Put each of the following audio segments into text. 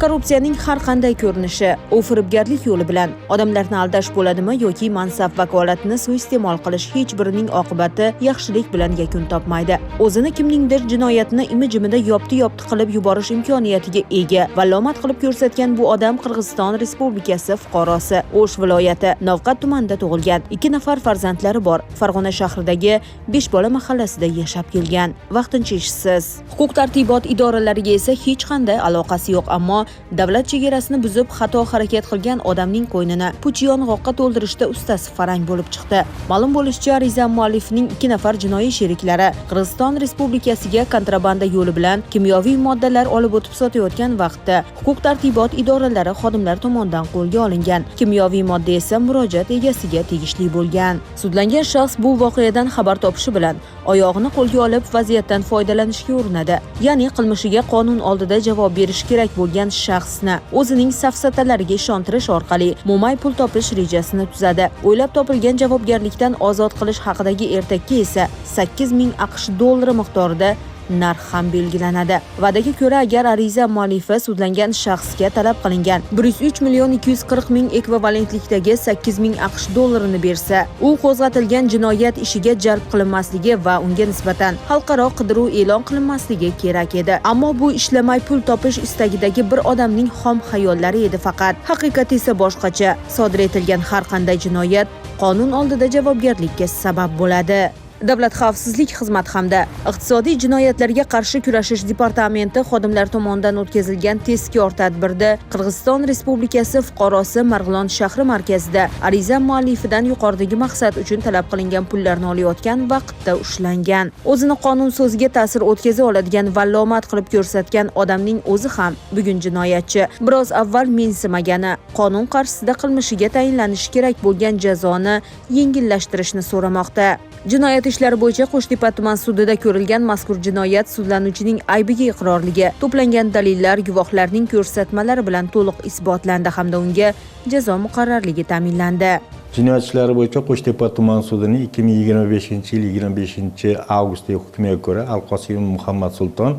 Korrupsiyaning har qanday ko'rinishi, u firibgarlik yo'li bilan odamlarni aldash bo'ladimi yoki mansab vakolatini suiiste'mol qilish, hech birining oqibati yaxshilik bilan yakun topmaydi. O'zini kimningdir jinoyatini imi-jimida yopti-yopti qilib yuborish imkoniyatiga ega vallomat qilib ko'rsatgan bu odam Qirg'iziston Respublikasi fuqarosi, O'sh viloyati Novqat tumanida tug'ilgan, 2 nafar farzandlari bor, Farg'ona shahridagi 5 bola mahallasida yashab kelgan, vaqtincha ishsiz. Huquq tartibot idoralariga esa hech qanday aloqasi yo'q, ammo davlat chegarasini buzib xato harakat qilgan odamning qo'ynini puch yong'oqqa to'ldirishda ustasi farang bo'lib chiqdi. Ma'lum bo'lishicha, ariza muallifining 2 nafar jinoiy sheriklari Qirg'iziston Respublikasiga kontrabanda yo'li bilan kimyoviy moddalar olib o'tib sotayotgan vaqtda huquq tartibot idoralari xodimlari tomonidan qo'lga olingan. Kimyoviy modda esa murojaat egasiga tegishli bo'lgan. Sudlangan shaxs bu voqeadan xabar topishi bilan oyog'ini qo'lga olib vaziyatdan foydalanishga urinadi. Ya'ni qilmishiga qonun oldida javob berishi kerak bo'lgan shaxsni o'zining safsatalariga ishontirish orqali mo'may pul topish rejasini tuzadi. O'ylab topilgan javobgarlikdan ozod qilish haqidagi ertakka esa 8000 AQSh dollari miqdorida narx ham belgilanadi. Va'daga ko'ra, agar ariza muallifi sudlangan shaxsga talab qilingan 103 240 ming ekvivalentlikdagi 8000 AQSh dollarini bersa, u qo'zg'atilgan jinoyat ishiga jalb qilinmasligi va unga nisbatan xalqaro qidiruv e'lon qilinmasligi kerak edi. Ammo bu ishlamay pul topish istagidagi bir odamning xom xayollari edi faqat. Haqiqat esa boshqacha. Sodir etilgan har qanday jinoyat qonun oldida javobgarlikka sabab bo'ladi. Davlat xavfsizlik xizmati hamda Iqtisodiy jinoyatlarga qarshi kurashish departamenti xodimlari tomonidan o'tkazilgan tezkor tadbirda Qirg'iziston Respublikasi fuqarosi Marg'ilon shahri markazida ariza muallifidan yuqoridagi maqsad uchun talab qilingan pullarni olayotgan vaqtda ushlangan. O'zini qonun so'ziga ta'sir o'tkaza oladigan vallomat qilib ko'rsatgan odamning o'zi ham bugun jinoyatchi. Biroz avval mensimagani, qonun qarshisida qilmishiga tayinlanishi kerak bo'lgan jazoni yengillashtirishni so'ramoqda. Jinoyat ishlari bo'yicha Qo'shtepa tuman sudida ko'rilgan mazkur jinoyat sudlanuvchining aybiga iqrorligi, to'plangan dalillar, guvohlarning ko'rsatmalari bilan to'liq isbotlandi hamda unga jazo muqarrarligi ta'minlandi. Jinoyat ishlari bo'yicha Qo'shtepa tuman sudining 2025-yil 25-avgustdagi hukmiga ko'ra Alqosimov Muhammad Sulton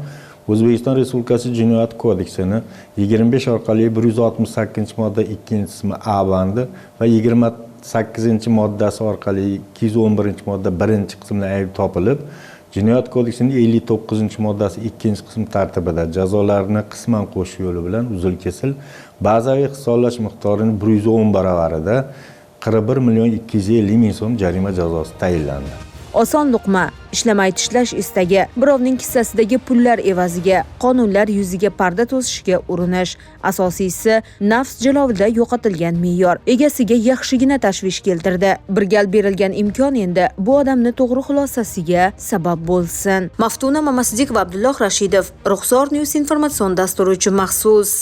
O'zbekiston Respublikasi Jinoyat kodeksini 25 orqali 168-modda 2-qismi A bandi va 28-moddasi orqali 211-modda 1-qismida ayb topilib, Jinoyat kodeksining 59-moddasi 2-qism tartibida jazolarni qisman qo'shish yo'li bilan uzil-kesil bazaviy hisoblash miqdorini 110 baravarida 41 250 ming so'm jarima jazosi tayinlandi. Oson luqma, ishlamay tishlash istagi, birovning kissasidagi pullar evaziga qonunlar yuziga parda to'sishga urinish, asosiysi nafs jilovida yo'qotilgan me'yor egasiga yaxshigina tashvish keltirdi. Bir gal berilgan imkon endi bu odamni to'g'ri xulosasiga sabab bo'lsin. Maftuna Mamasidikova, Abdulloh Rashidov, Ruxsor News informatsion dasturi uchun maxsus.